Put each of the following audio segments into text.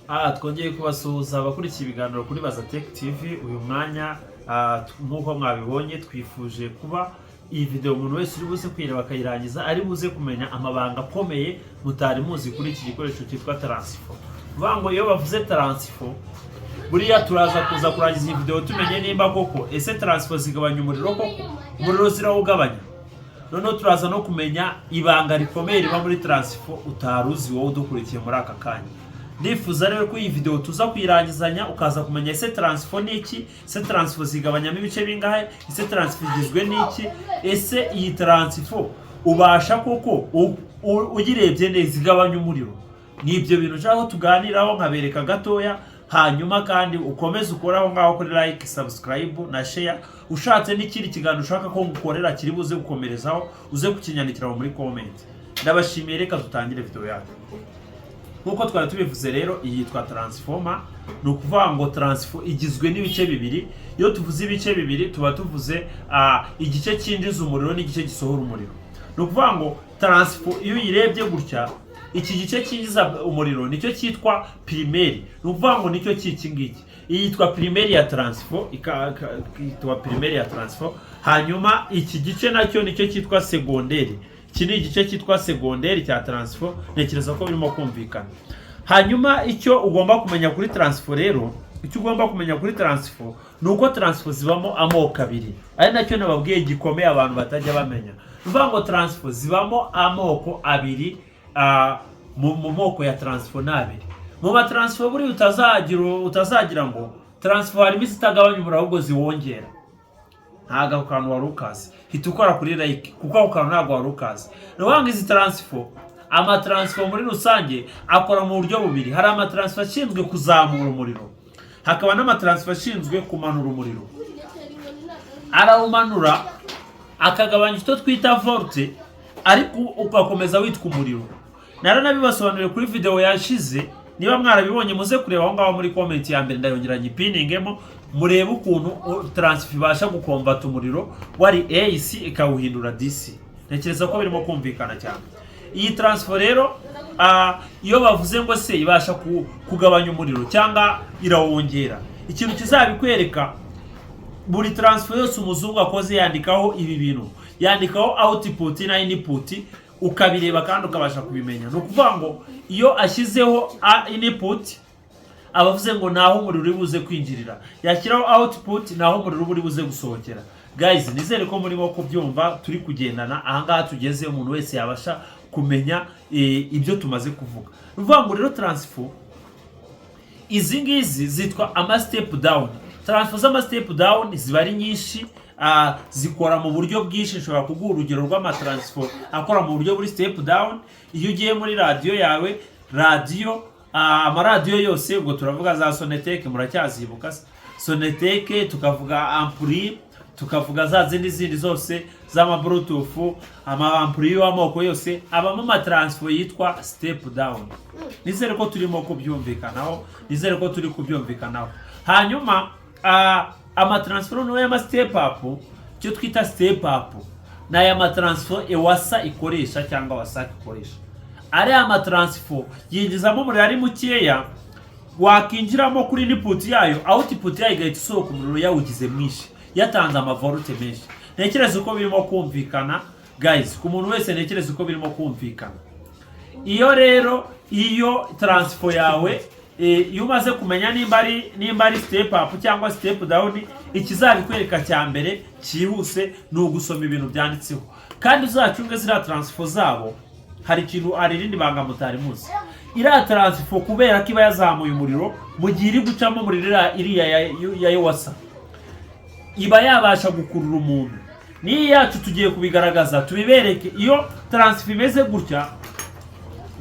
Twongeye kubasuhuza abakurikiye ibiganiro kuri Baza Tech TV. Uyu mwanya, nk'uko mwabibonye, twifuje kuba iyi video umuntu wese uri buze kuyireba akayirangiza ari buze kumenya amabanga akomeye mutari muzi kuri iki gikoresho cyitwa transfo. Kuvuga ngo iyo bavuze transfo, buriya turaza kuza kurangiza iyi video tumenye nimba koko ese transfo zigabanya umuriro, koko umuriro zirawugabanya. Noneho turaza no kumenya ibanga rikomeye riba muri transfo utari uzi, wowe udukurikiye muri aka kanya. Ndifuza rero ko iyi video tuza kuyirangizanya, ukaza kumenya ese transfo ni iki, ese transfo zigabanyamo ibice bingahe, ese transfo igizwe n'iki, ese iyi transfo ubasha koko uyirebye neza igabanya umuriro. Ni ibyo bintu nshaka ko tuganiraho, nkabereka gatoya. Hanyuma kandi ukomeze ukore aho ngaho kuri like, subscribe na share. Ushatse n'ikindi kiganiro ushaka ko ngukorera kiri buze gukomerezaho, uze kukinyandikira muri comment. Ndabashimiye, reka dutangire video yacu. Nk'uko twari tubivuze rero, iyi yitwa transformer. Ni ukuvuga ngo transfo igizwe n'ibice bibiri. Iyo tuvuze ibice bibiri, tuba tuvuze igice cyinjiza umuriro n'igice gisohora umuriro. Ni ukuvuga ngo transfo iyo uyirebye gutya, iki gice cyinjiza umuriro nicyo cyitwa primaire. Ni ukuvuga ngo nicyo cy'iki ngiki, iyi yitwa primaire ya transfo, yitwa primaire ya transfo. Hanyuma iki gice nacyo nicyo cyitwa secondaire. Iki ni igice cyitwa secondaire cya transfo. Ntekereza ko birimo kumvikana. Hanyuma icyo ugomba kumenya kuri transfo rero, icyo ugomba kumenya kuri transfo ni uko transfo zibamo amoko abiri, ari nacyo nababwiye gikomeye abantu batajya bamenya. Ni ukuvuga ngo transfo zibamo amoko abiri. Mu moko ya transfo ni abiri. Mu matransfo buriya utazagira ngo transfo harimo izitagabanya umuriro ahubwo ziwongera. Ntabwo ako kantu wari ukazi, hita ukora kuri like, kuko ako kantu ntabwo wari ukazi. Ni ukuvuga ngo izi transfo, amatransfo muri rusange akora mu buryo bubiri. Hari amatransfo ashinzwe kuzamura umuriro, hakaba n'amatransfo ashinzwe kumanura umuriro. Arawumanura akagabanya icyo twita volt, ariko ugakomeza witwa umuriro. Naranabibasobanuriye kuri video yashize. Niba mwarabibonye, muze kureba aho ngaho muri comment ya mbere, ndayongera nyipiningemo, murebe ukuntu transfo ibasha gukonvata umuriro wari AC ikawuhindura DC. Ntekereza ko birimo kumvikana cyane. Iyi transfo rero, iyo bavuze ngo se ibasha kugabanya umuriro cyangwa irawongera, ikintu kizabikwereka, buri transfo yose umuzungu akoze yandikaho ibi bintu, yandikaho output na input, ukabireba kandi ukabasha kubimenya. Ni ukuvuga ngo iyo ashyizeho input, aba avuze ngo naho umuriro uri buze kwinjirira, yashyiraho output, naho umuriro uba uri buze gusohokera. Guys, nizere ko murimo kubyumva, turi kugendana. Ahangaha tugeze, umuntu wese yabasha kumenya ibyo tumaze kuvuga. Ni ukuvuga ngo rero transfo izi ngizi zitwa ama step down. Transfo z'ama step down ziba ari nyinshi, zikora mu buryo bwinshi. Nshobora kuguha urugero rw'amatransfo akora mu buryo buri step down. Iyo ugiye muri radiyo yawe, radiyo, amaradiyo yose, ubwo turavuga za Sonetec, muracyazibuka se? Sonetec, tukavuga ampuri, tukavuga za zindi zindi zose z'ama Bluetooth, ama ampuri y'amoko yose abamo amatransfo yitwa step down. Nizere ko turimo kubyumvikanaho, nizere ko turi kubyumvikanaho. Hanyuma amatransfo noneho y'ama step up, icyo twita step up, ni aya matransfo EWASA ikoresha cyangwa WASAC ikoresha. Ariya matransfo yinjizamo umuriro ari mukeya, wakinjiramo kuri input yayo, output yayo igahita isohoka umuriro yawugize mwinshi, yatanze amavolte menshi. Ntekereza uko birimo kumvikana, guys. Ku muntu wese, ntekereza uko birimo kumvikana. Iyo rero, iyo transfo yawe, iyo umaze kumenya nimba ari step up cyangwa step down, ikizabikwereka cya mbere cyihuse ni ugusoma ibintu byanditseho. Kandi uzacunge ziriya transfo zabo. Hari ikintu, hari irindi banga mutari muzi. Iriya transfo, kubera ko iba yazamuye umuriro, mu gihe iri gucamo umuriro, iriya ya EWASA iba yabasha gukurura umuntu. N'iyi yacu tugiye kubigaragaza, tubibereke. Iyo transfo imeze gutya,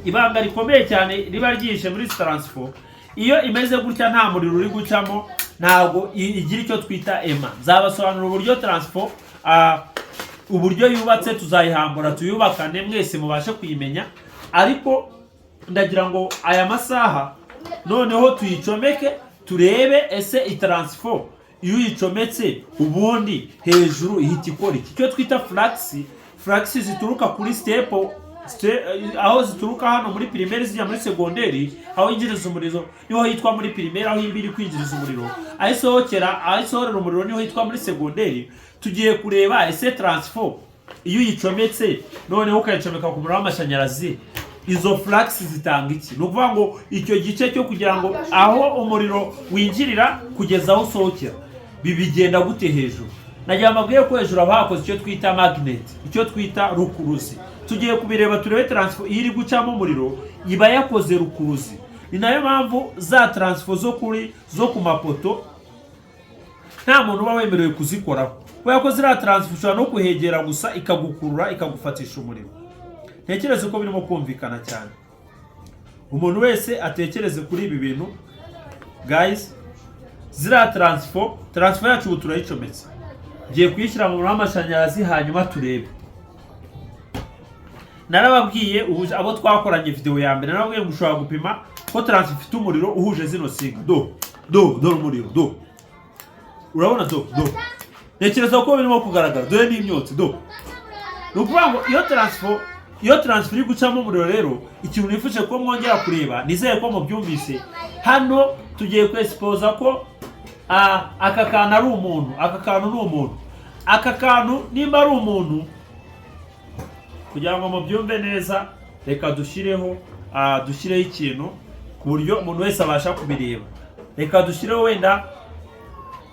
ibanga rikomeye cyane riba ryihishe muri transfo, iyo imeze gutya nta muriro uri gucamo, ntabwo igira icyo twita aimant. Nzabasobanurira uburyo transfo, uburyo yubatse, tuzayihambura tuyubakane, mwese mubashe kuyimenya. Ariko ndagira ngo aya masaha noneho tuyicomeke, turebe ese itransfo iyo uyicometse ubundi hejuru ihita ikora iki, icyo twita flux. Flux zituruka kuri step Aho zituruka hano muri primaire zijya muri secondaire, aho yinjiriza umuriro niho hitwa muri primaire, aho iba iri kwinjiriza umuriro. Aho isohokera, aho isohorera umuriro niho hitwa muri secondaire. Tugiye kureba ese transfo iyo uyicometse, noneho ukayicomeka ku muriro w'amashanyarazi, izo flux zitanga iki? Ni ukuvuga ngo icyo gice cyo kugira ngo aho umuriro winjirira kugeza aho usohokera bigenda gute hejuru? Nagira mbabwire ko hejuru haba hakoze icyo twita magnet, icyo twita rukuruzi. Tugiye kubireba, turebe transfo iyo iri gucamo umuriro iba yakoze rukuruzi. Ni nayo mpamvu za transfo zo ku mapoto nta muntu uba wemerewe kuzikoraho, kubera ko ziriya transfo ushobora no kuhegera gusa ikagukurura, ikagufatisha umuriro. Ntekereze ko birimo kumvikana cyane. Umuntu wese atekereze kuri ibi bintu, guys. Ziriya transfo yacu ubu turayicometse, ngiye kuyishyira mu muriro w'amashanyarazi, hanyuma turebe. Narababwiye ubu, abo twakoranye video ya mbere, narababwiye ngo ushobora gupima ko transfo ifite umuriro uhuje zino singa. Do do, dore umuriro, do, urabona? Do do, ntekereza ko birimo kugaragara. Dore n'imyotsi, do. Ni ukuvuga ngo iyo transfo iri gucamo umuriro rero, ikintu nifuje ko mwongera kureba, nizere ko mubyumvise, hano tugiye kwesipoza ko aka kantu ari umuntu. Aka kantu ni umuntu. Aka kantu nimba ari umuntu, kugira ngo mubyumve neza, reka dushyireho ikintu ku buryo umuntu wese abasha kubireba. Reka dushyireho wenda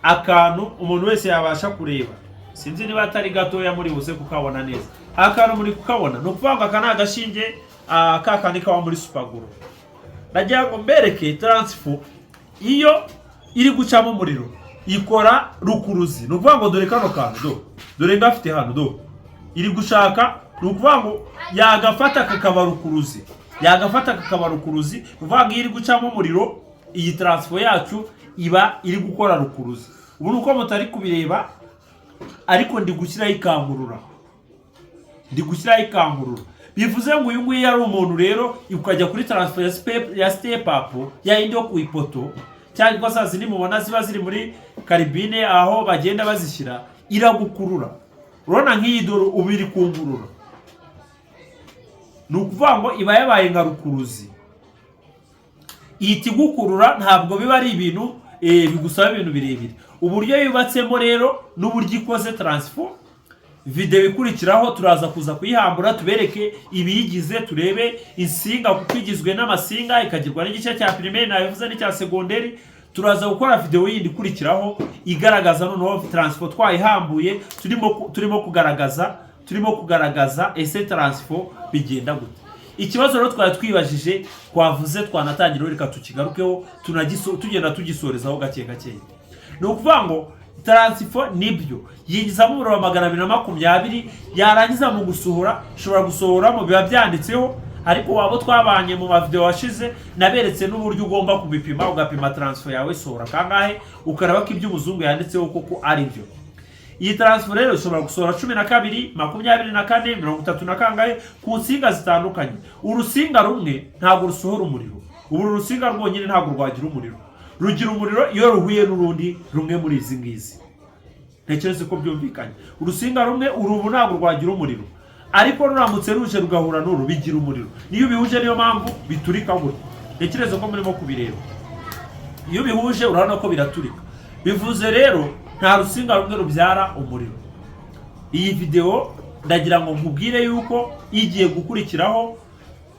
akantu umuntu wese yabasha kureba. Sinzi niba atari gatoya muri buze kukabona neza. Akantu muri kukabona? Ni ukuvuga ngo aka ni agashinge, ka kandi kaba muri super glue. Nagira ngo mbereke transfo iyo iri gucamo umuriro ikora rukuruzi. Ni ukuvuga ngo dore kano kantu, do, dore ngafite hano, do, iri gushaka. Ni ukuvuga ngo yagafata kakaba rukuruzi, yagafata kakaba rukuruzi. Ni ukuvuga ngo iyo iri gucamo umuriro, iyi transfo yacu iba iri gukora rukuruzi. Ubu ni uko mutari kubireba, ariko ndi gushyiraho ikankurura, ndi gushyiraho ikankurura. Bivuze ngo uyu nguyu yari umuntu rero, ukajya kuri transfo ya step up, ya yindi yo ku ipoto, cyangwa za zindi mubona ziba ziri muri karibine aho bagenda bazishyira, iragukurura. Urabona nk'iyi, dore ubu iri kungurura. Ni ukuvuga ngo iba yabaye nka rukuruzi, ihita igukurura. Ntabwo biba ari ibintu bigusaba ibintu birebire. Uburyo yubatsemo rero n'uburyo ikoze transfo, videwo ikurikiraho turaza kuza kuyihambura, tubereke ibiyigize, turebe insinga, kuko igizwe n'amasinga, ikagirwa n'igice cya primaire nabivuze n'icya secondaire. Turaza gukora videwo yindi ikurikiraho igaragaza noneho transfo twayihambuye, turimo kugaragaza ese transfo bigenda gute. Ikibazo rero twari twibajije, twavuze, twanatangira, reka tukigarukeho, tugenda tugisorezaho gake gake. Ni ukuvuga ngo transfo nibyo yinjizamo umuriro wa 220, yarangiza mu gusohora ishobora gusohoramo, biba byanditseho. Ariko waba twabanye mu mavideo washize, naberetse n'uburyo ugomba kubipima, ugapima transfo yawe sohora kangahe, ukareba ko ibyo umuzungu yanditseho koko ari byo. Iyi transfo rero ishobora gusohora 12, 24, 30 na kangahe ku nsinga zitandukanye. Urusinga rumwe ntabwo rusohora umuriro. Ubu uru rusinga rwonyine ntabwo rwagira umuriro. Rugira umuriro iyo ruhuye n'urundi rumwe muri izi ngizi. Ntekereze ko byumvikanye. Urusinga rumwe urubu ntabwo rwagira umuriro, ariko ruramutse ruje rugahura n'uru bigira umuriro. Niyo ubihuje, niyo mpamvu biturika gutya. Ntekereze ko murimo kubireba. Iyo ubihuje urabona ko biraturika. Bivuze rero nta rusinga rumwe rubyara umuriro. Iyi videwo ndagira ngo nkubwire yuko igiye gukurikiraho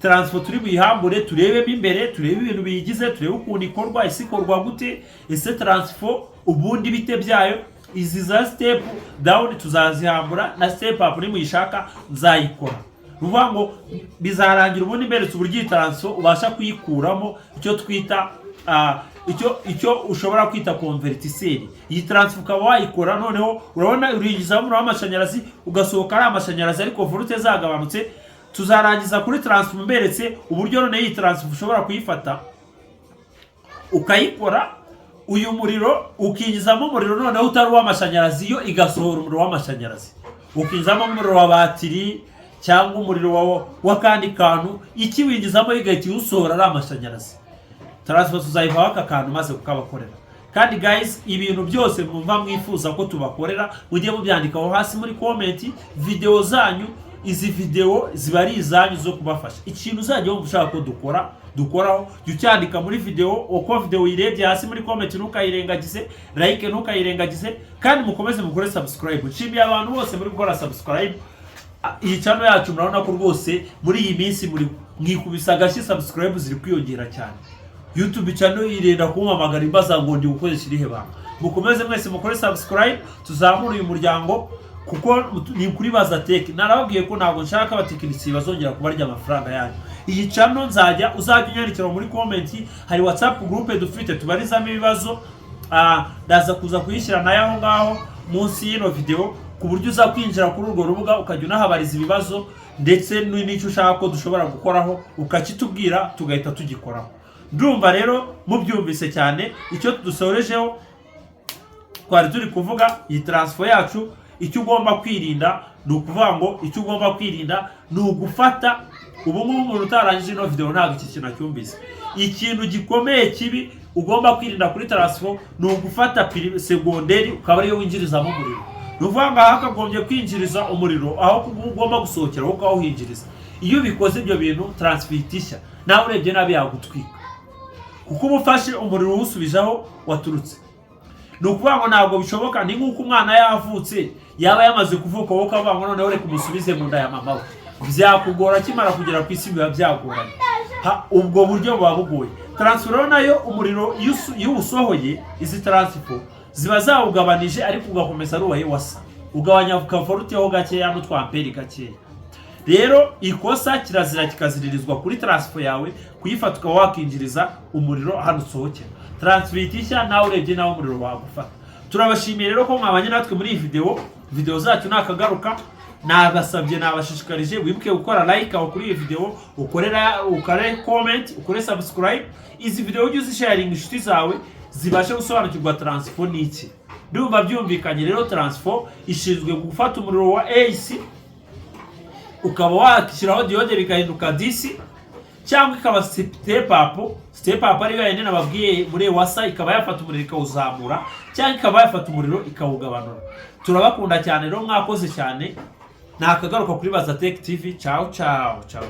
transfo turi buyihambure, turebemo imbere, turebe ibintu biyigize, turebe ukuntu ikorwa, ese ikorwa gute, ese transfo ubundi bite byayo. Izi za step down tuzazihambura, na step up nimuyishaka nzayikora. Ni ukuvuga ngo bizarangira ubundi mberetse uburyo iyi transfo ubasha kuyikuramo icyo twita icyo ushobora kwita convertisseur. Iyi transfo ukaba wayikora, noneho urabona urinjizamo umuriro w'amashanyarazi, ugasohoka ari amashanyarazi ariko volt zagabanutse. Tuzarangiza kuri transfo mberetse uburyo noneho iyi transfo ushobora kuyifata ukayikora, uyu muriro ukinjizamo umuriro noneho utari uw'amashanyarazi, yo igasohora umuriro w'amashanyarazi, ukinjizamo umuriro wa batiri cyangwa umuriro w'akandi kantu, ikiwinjizamo igahita iwusohora ari amashanyarazi. Transfo tuzayivaho aka kantu maze kukabakorera. Kandi guys, ibintu byose mwumva mwifuza ko tubakorera, mujye mubyandikaho hasi muri comment. Video zanyu Izi videwo ziba ari izanyu zo kubafasha. Ikintu uzajya wumva ushaka ko dukora, dukoraho, jya ucyandika muri videwo uko videwo uyirebye hasi muri comment. Ntukayirengagize like, ntukayirengagize, kandi mukomeze mukore subscribe. Nshimiye abantu bose muri gukora subscribe. Iyi channel yacu murabona ko rwose muri iyi minsi muri mwikubisa agashyi, subscribe ziri kwiyongera cyane. YouTube channel irenda kumpamagara imbaza ngo ndi gukoresha irihe banga. Mukomeze mwese mukore subscribe, tuzamure uyu muryango, kuko ni kuri Baza Tech. Narababwiye ko ntabwo nshaka abatekinisiye bazongera kubarya amafaranga yanyu. Iyi channel nzajya uzajya unyandikira muri comment. Hari WhatsApp group dufite tubarizamo ibibazo. Ndaza kuza kuyishyira nayo aho ngaho munsi y'ino video, ku buryo uza kwinjira kuri urwo rubuga ukajya unahabariza ibibazo, ndetse n'icyo ushaka ko dushobora gukoraho ukakitubwira, tugahita tugikoraho. Ndumva rero mubyumvise cyane. Icyo dusorejeho, twari turi kuvuga iyi transfo yacu. Icyo ugomba kwirinda ni ukuvuga ngo icyo ugomba kwirinda ni ugufata, ubu ngubu umuntu utarangije ino video ntabwo iki kintu acyumvise. Ikintu gikomeye kibi ugomba kwirinda kuri transfo ni ugufata secondaire ukaba ariyo winjirizamo umuriro. Ni ukuvuga ngo aha hakagombye kwinjiriza umuriro, aho ugomba gusohokera wowe ukawuhinjiriza. Iyo ubikoze ibyo bintu, transfo ihita ishya, nawe urebye nabi yagutwika, kuko uba ufashe umuriro uwusubizaho waturutse. Ni ukuvuga ngo ntabwo bishoboka. Ni nk'uko umwana yavutse, yaba yamaze kuvuka, wowe ukavuga ngo noneho reka umusubize mu nda ya mama we. Byakugora. Akimara kugera ku isi biba byagoranye. Ubwo buryo buba bugoye. Transfo rero nayo umuriro iyo uwusohoye, izi transfo ziba zawugabanije, ariko ugakomeza ari uwa EWASA, ugabanya ka volt ho gakeya n'utwamperi gakeya. Rero ikosa kirazira kikaziririzwa kuri transfo yawe kuyifata ukaba wakinjiriza umuriro hano usohokera. Transfo ihita ishya, nawe urebye nawe umuriro wagufata. Turabashimiye rero ko mwabanye natwe muri iyi video. Video zacu nakagaruka. Nabasabye, nabashishikarije, wibuke gukora like aho kuri iyi video, ukorera, ukore comment, ukore subscribe. Izi video ujye uzisharinga inshuti zawe zibashe gusobanukirwa transfo ni iki. Ndumva byumvikanye. Rero transfo ishinzwe gufata umuriro wa AC, ukaba washyiraho diode bikahinduka DC, cyangwa ikaba step up. Step up ariyo yindi nababwiye muri EWASA, ikaba yafata umuriro ikawuzamura, cyangwa ikaba yafata umuriro ikawugabanura. Turabakunda cyane rero, mwakoze cyane. Nakagaruka kuri Baza Tech TV. Ciao, ciao, ciao.